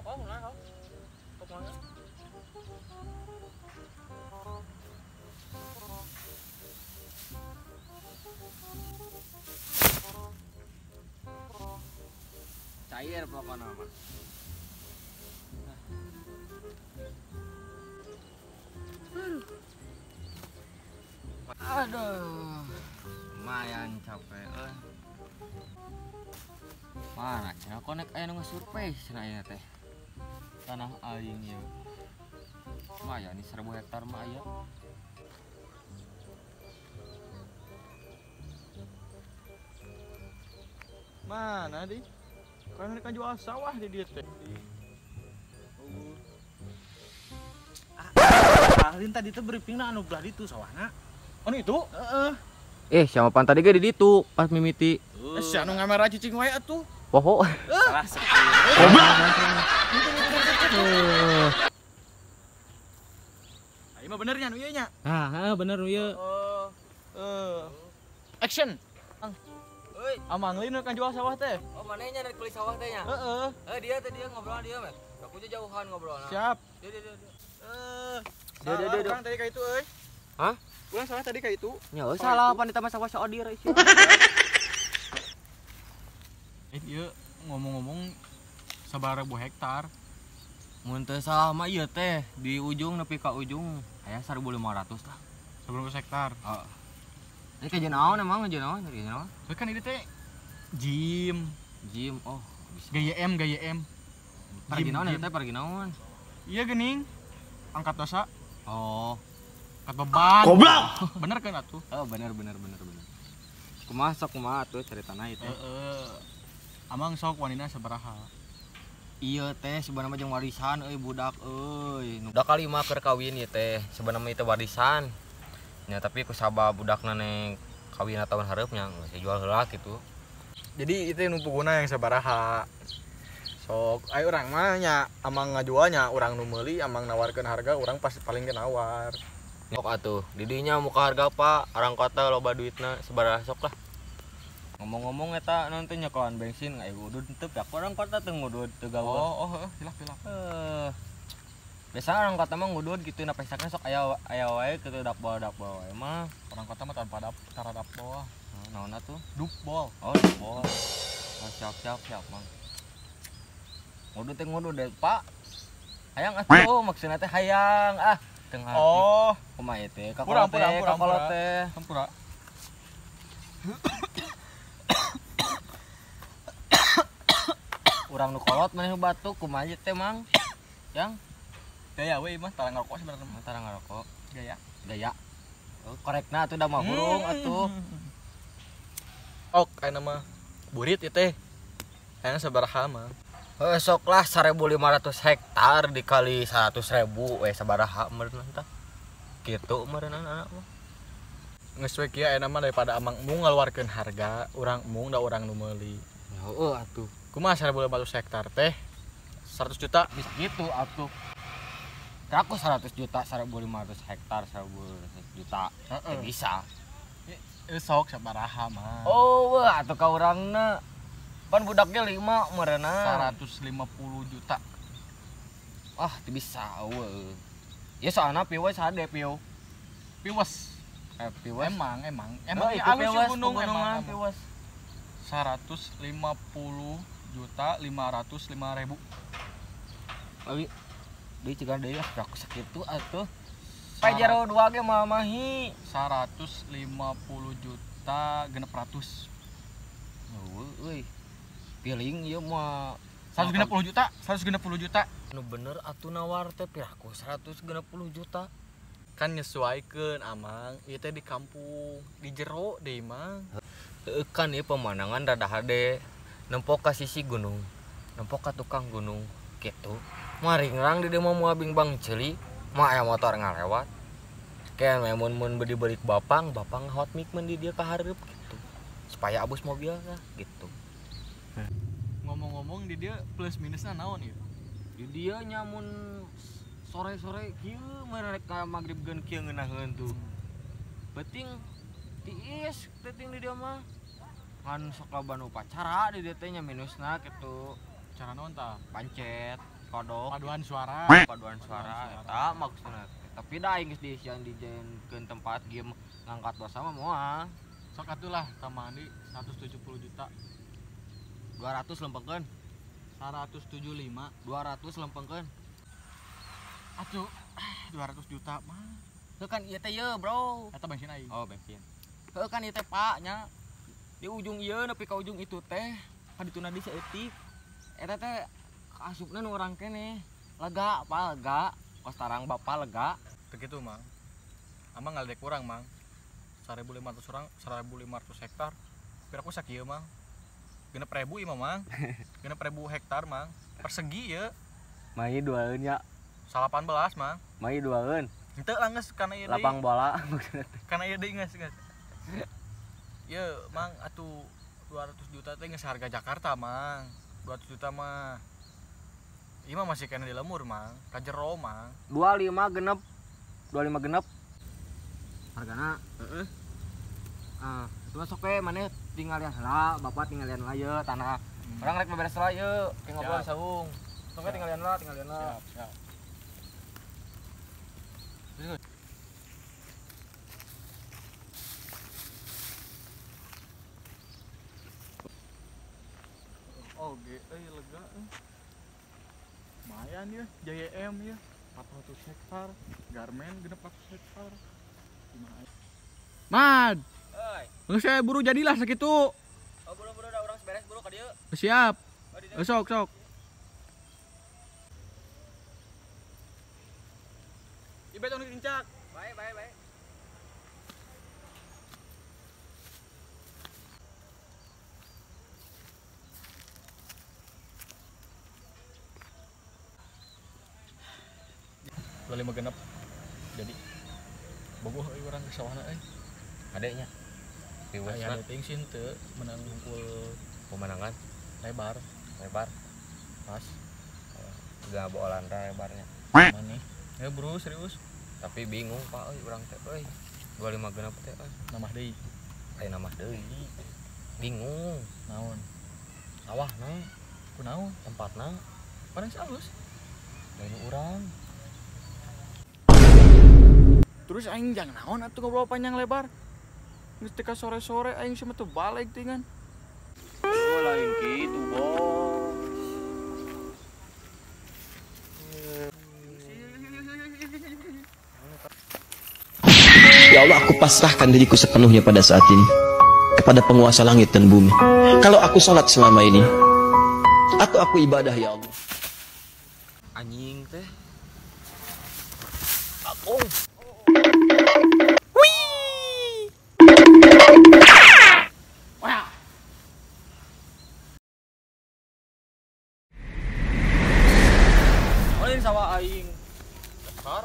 Oh, nah, oh. Mana? Cair pokoknya mah. Aduh, lumayan capek. Mana cenah konek aya nu ngasurvei cenah ieu teh. Tanah aing ieu. Lumayan nih 1000 hektar mah aya. Mana di? Kan mereka jual sawah di dieu teh. Ahlin tadi teh briefingna anu belah ditu sawahna. Anu itu? Heeh. Siapa pan tadi ge di ditu pas mimiti. Si anu ngamera cicing wae atuh. Poho. Salah sekali. Ayo mah bener nya nu ieu nya. Heeh, bener nu ieu. Action. Euy, Amang Lin kan jual sawah teh. Oh, manehnya dari kulit sawah teh nya? Heeh. Dia teh dia ngobrol dia mah. Aku aja jauhan ngobrolna. Siap. Dia. Dia. Urang tadi ka itu euy. Hah? Urang salah tadi ka itu. Nya euy salah pan ditambah sawah saodir euy. Ieu ngomong-ngomong sabaraha ribu hektar? Mun teu salah mah ieu teh di ujung nepi ka ujung aya 1500 lah. 1500 hektar. Heeh. Ini kajian naon emang kajian naon? Kajian naon? Kan ini teh gym. Gym, oh bisa. GYM. Pergi naon eta teh pergi naon? Iya geuning. Angkat dosa. Oh. Angkat beban. Goblok. Bener kan atuh? Oh, bener. Kumaha sok kumaha atuh caritana ieu teh? Heeh. Amang sok wanina sabaraha? Iya teh sebenarnya jeung warisan euy budak euy. Udah kali mah keur kawin ieu teh sebenarnya mah itu warisan. Ya tapi ku sabab budakna neng kawin tahun hareupnya geus jual heula gitu. Jadi itu nu puguna yang sabaraha. Sok ayo urang mah nya amang ngajualnya urang nu meuli amang nawarkeun harga urang pasti paling nawar. Sok atuh didinya muka harga apa orang kota loba duitna sabaraha sok lah. Ngomong-ngomong eta nanti nyekolan bensin aya ngudud teu ya orang kota teu ngudud teu gawe. Oh heeh hilap. Biasa orang kota mah ngudud gitu na pesakna sok aya aya wae kitu dakbol wae mah. Orang kota mah tanpa tara dakbol. Naon atuh? Dukbol. Oh, dukbol. Oh, siap Mang. Ngudud teh ngudud deh, Pak. Hayang atuh maksudna teh hayang ah teu ngarti. Oh, kumaha ieu teh? Kakolot teh. Hampura. Urang nu kolot maneh nu batuk kumaha teh Mang? Yang gaya we mah tara ngarokok sebenarnya mah tara ngarokok. Gaya. Oh, korekna atuh da mah burung atuh. Ok, aya mah burit ieu teh. Hayang sabaraha mah? Heuh sok lah 1500 hektar dikali 100.000 we sabaraha meureun tah. Kitu meureun anak mah. Geus we kieu aya mah daripada amang embung ngaluarkeun harga, urang embung da urang nu meuli. Heueuh atuh. Kumaha 1500 hektar teh? 100 juta bisa gitu atuh. Aku 100 juta 1500 hektar 1500 juta. Teu bisa. Sok sabaraha mah. Oh, wah atuh ka urangna. Pan budaknya 5 meureunna. 150 juta. Ah, teu bisa eueuh. Ya soalna piwes hade piu. Piwes. Piwes. Emang oh, ya alus piwes, gunung emang piwes. 150.505.000. Lagi deui cigana deui ah aku sakitu atuh. Pajero 2 ge mah mahi 150 juta 600. Heueuh euy. Piling ieu mah 160 juta, 160 juta. Nu bener atuh nawar teh piraku 160 juta. Kan nyesuaikeun amang, ieu teh di kampung, di jero deui mah. Heueuh kan ieu pemandangan rada hade. Nempok ka sisi gunung, nempok ka tukang gunung gitu. Maringrang di dieu mah moal bingbang ceuli, mah aya motor ngalewat. Kayak mun mun beli bapang, bapang hot mic mun di dieu ka hareup gitu. Supaya abus mobil lah gitu. Ngomong-ngomong di dieu plus minusna naon ieu? Di dieu nya mun sore-sore kieu meureun ka magrib geun kieu ngeunaheun tuh. Penting tiis penting di dieu mah. Kan sok loba nu upacara di dieu teh nya minusna gitu. Cara naon tah? Pancet. Kodok. Paduan suara. Paduan suara eta maksudna. Tapi da aing geus diisian dijieunkeun tempat game ngangkat dosa mah moal. Sok atulah tambahan di 170 juta. 200 lempengkeun. 175. 200 lempengkeun. Atuh 200 juta mah. Heuh kan ieu teh ye, bro. Eta bensin aing. Oh, bensin. Heuh kan ieu teh Pak nya. Di ujung ieu nepi ka ujung itu teh kadituna di saeutik. Eta teh kaasupna nu urang keneh. Lega, Pak, lega. Kos tarang Bapak lega. Teu kitu, Mang. Amang ngaledek urang, Mang. 1.500 orang, 1.500 hektar. Piraku sakieu, Mang. 6.000 ieu mah, Mang. 6.000 hektar, Mang. Persegi ieu. Mai duaeun nya. 18, Mang. Mai duaeun. Henteu lah geus kana ieu deui. Lapang bola maksudna teh. Kana ieu deui geus geus. Ieu, Mang, atuh 200 juta teh geus harga Jakarta, Mang. 200 juta mah. Ieu mah masih kena di lemur, Mang. Ka jero, Mang. 25 genep. 25 genep. Hargana heeh. Ah, itu mah sok we maneh tinggalian heula, bapak tinggalian heula ye tanah. Urang rek beberes heula ye, ke ngobrol di saung. Sok we tinggalian heula, tinggalian heula. Siap, siap. Oke, lega. Lumayan ya, JYM ya, 400 hektar, Garmen 600 hektar. Lumayan. Mad. Euy. Geus saya buru jadilah sakitu. Oh, buru-buru da urang beres buru ka dieu. Siap. Sok sok. Ieu tong dilincak. Bae bae bae. Dua lima genep. Jadi bogoh euy urang ke sawahna euy. Adeknya. Riweuh aya teuing sih teu menang ngumpul pemandangan lebar, lebar. Pas. Gak bolan lebarnya. Maneh. Ya bro, serius. Tapi bingung Pak euy urang teh euy. 25 genep teh euy. Nambah deui. Aya nambah deui. Bingung. Naon? Sawahna, Kunaon? Tempatna Paling alus. Lain urang. Terus aing jangan naon atuh ngobrol panjang lebar. Geus teh ka sore-sore aing sama teu balik tingan. Oh, lain kitu, Bos. Ya Allah, aku pasrahkan diriku sepenuhnya pada saat ini kepada penguasa langit dan bumi. Kalau aku sholat selama ini atau aku ibadah, ya Allah. Anjing teh. Aku. Sawah aing. Besar.